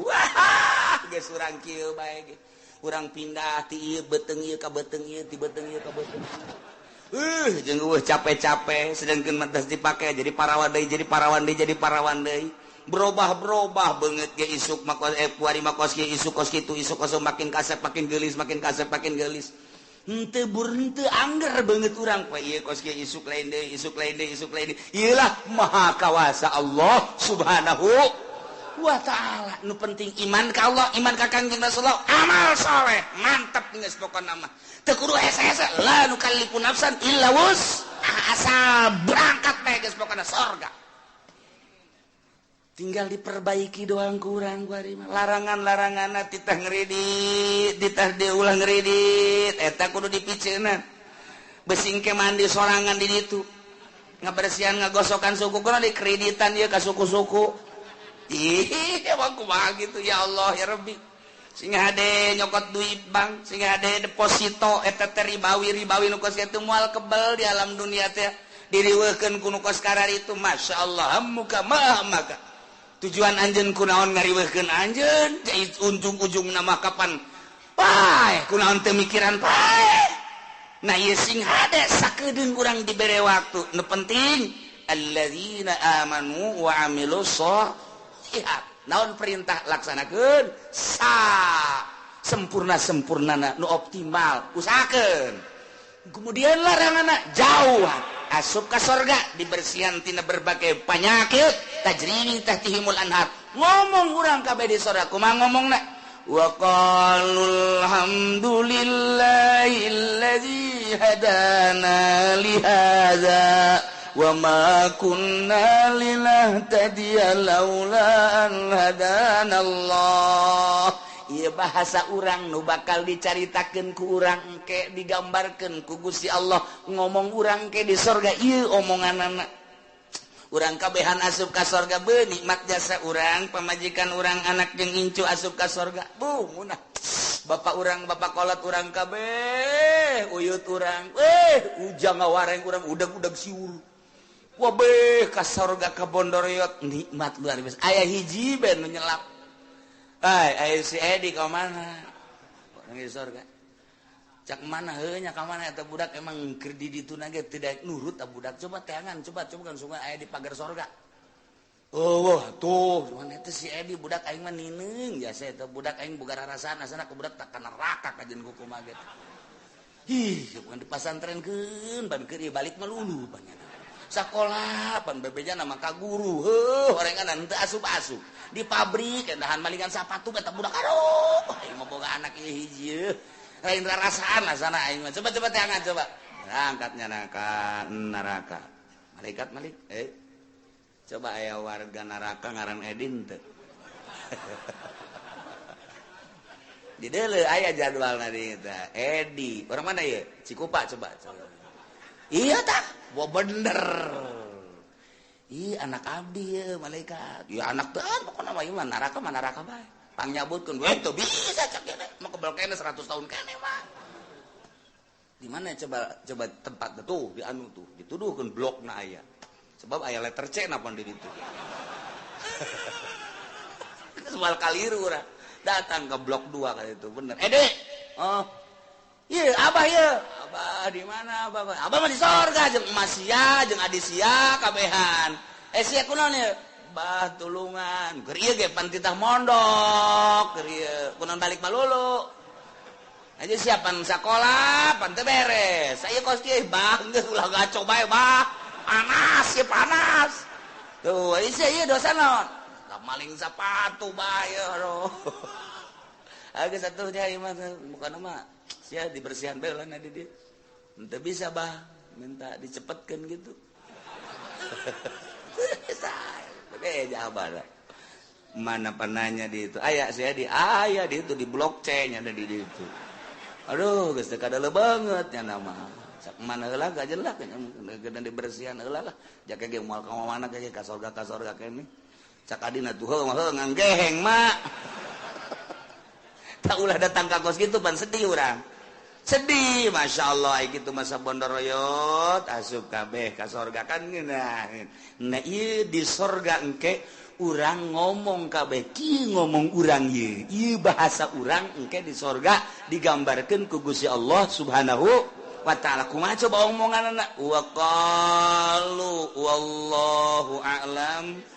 Wah, geus urang kieu bae ge. Urang pindah ti ieu beuteung ieu ka beuteung ieu, ti beuteung ieu ka beuteung. Jeung eueuh capek-capek sedangkeun mah geus dipake jadi parawan deui, jadi parawan deui, jadi parawan deui. Berubah-berubah beungeut ge isuk mah kuari mah kos kieu, isuk kos kitu, isuk kos makin kasep makin geulis, makin kasep makin geulis. Henteu bur henteu angger beungeut urang poe ieu kos kieu isuk lain deui, isuk lain deui, isuk lain deui. Ieu lah maha kawasa Allah Subhanahu. wa ta'ala. Nu penting iman ka Allah, iman ka Kangjeng Rasulullah, amal soleh, mantap geus pokona mah. Teu kudu hese-hese, la nukallifu nafsan illa wus. Asal berangkat bae geus pokona sorga. Tinggal diperbaiki doang kurang kuari mah. Larangan-laranganna titah ngredit, titah diulang ngredit, eta kudu dipiceunan. Besing ke mandi sorangan di ditu. Ngabersihan ngagosokan suku kudu dikreditan ieu ka suku-suku. Ih, emang kumaha gitu ya Allah ya Rabbi. Sing hade nyokot duit bank, sing hade deposito eta teh ribawi-ribawi nu kos kitu moal kebel di alam dunia teh. Diriweuhkeun ku nu kos kararitu, masyaallah muka maha maka. Tujuan anjeun kunaon ngariweuhkeun anjeun, ujung-ujungna mah kapan paeh, kunaon teu mikiran paeh. Nah ieu sing hade sakedeung urang dibere waktu. Nu penting alladzina amanu wa amilus sholihat. Naon perintah laksanakeun sa sempurna-sempurnana nu optimal usahakeun. Kemudian laranganna jauh asup ka sorga dibersihan tina berbagai penyakit tajri min tahtihimul anhar. Ngomong urang kabeh di sorga kumaha ngomongna? Wa qalu alhamdulillahilladzi hadana li hadza wa ma kunna linahtadiya laula an hadana Allah. Ieu bahasa urang nu bakal dicaritakeun ku urang engke digambarkeun ku Gusti Allah ngomong urang ke di sorga ieu omonganana. Urang kabehan asup ka sorga beuh nikmat jasa urang, pamajikan urang, anak jeung incu asup ka sorga. Buh munah. Bapak urang, bapak kolot urang kabeh, uyut urang, ujang ngawareng urang udag-udag siur. Wabeh ka sorga ka Bondoriot nikmat luar biasa. Aya hiji ben nu nyelap. Ai, aya si Edi ka mana? Orang di sorga. Cak mana heuh nya ka mana eta budak emang keur di ditu na ge tidak nurut eta budak. Coba teangan, coba coba kan sungai aya di pagar sorga. Oh, wah, tuh, mana eta si Edi budak aing mah nineung jasa eta budak aing boga rarasaan asana ku budak tak ka neraka kajeun kumaha ge. Ih, bukan di pasantrenkeun, ban keur balik mah lulu banyak. Sakola pan bebejana mah ka guru, heuh horengan teu asup-asup. Di pabrik endahan malingan sapatu eta budak aduh, aing mah boga anak ieu hiji. Lain rarasaan lah sana aing mah. Coba-coba teangan coba. Angkatnya neraka, neraka. Malaikat malik, Coba aya warga neraka ngaran Edin teu. Di deuleu aya jadwalna di eta. Edi, orang mana ieu? Cikupa coba. Iya tah, wah bener. Ih anak abdi ya malaikat. Ya anak teh pokona mah ieu mah neraka mah neraka bae. Pangnyabutkeun we teu bisa cak kene, mah kebel kene 100 tahun kene mah. Di mana coba coba tempat tuh di anu tuh dituduhkeun blokna aya. Sebab aya letter C napa di ditu. Soal kaliru urang. Datang ke blok 2 kali itu bener. Dek. Oh. Iya, abah ieu. Abah di mana abah? Abah mah di sorga jeung emas sia, jeung adi sia kabehan. Sia kunaon ieu? Bah tulungan. Keur ieu ge pan titah mondok, keur ieu kunaon balik malulu. Aja siapan sakola, pan teu beres. Saya kos kieu bah geus ulah gaco bae bah. Panas ieu panas. Tuh, ieu sia ieu dosa naon? Maling sapatu bae aduh. Agak satunya ieu mah bukan mah sia dibersihan bae lah di dia. Henteu bisa bah, minta dicepetkeun gitu. Jawaban. Mana penanya di itu? Aya sia di aya di itu di blok C nya ada di itu. Aduh, geus teu kadeuleung banget nya nama. Sak mana heula gajelak nya dibersihan heula lah. Jake ge moal ka mana ge ka sorga kene. Cak adina tuh heuh mah nganggeheng mak. Tak ulah datang ka kos kitu pan sedih urang. Sedih, masya Allah, ai kitu masa bondoroyot asup kabeh ka sorga kan ngeunah. Nah ieu di sorga engke urang ngomong kabeh kieu ngomong urang ieu. Ieu bahasa urang engke di sorga digambarkeun ku Gusti Allah Subhanahu wa ta'ala. Kumaha coba omonganna? Wa qalu wallahu a'lam.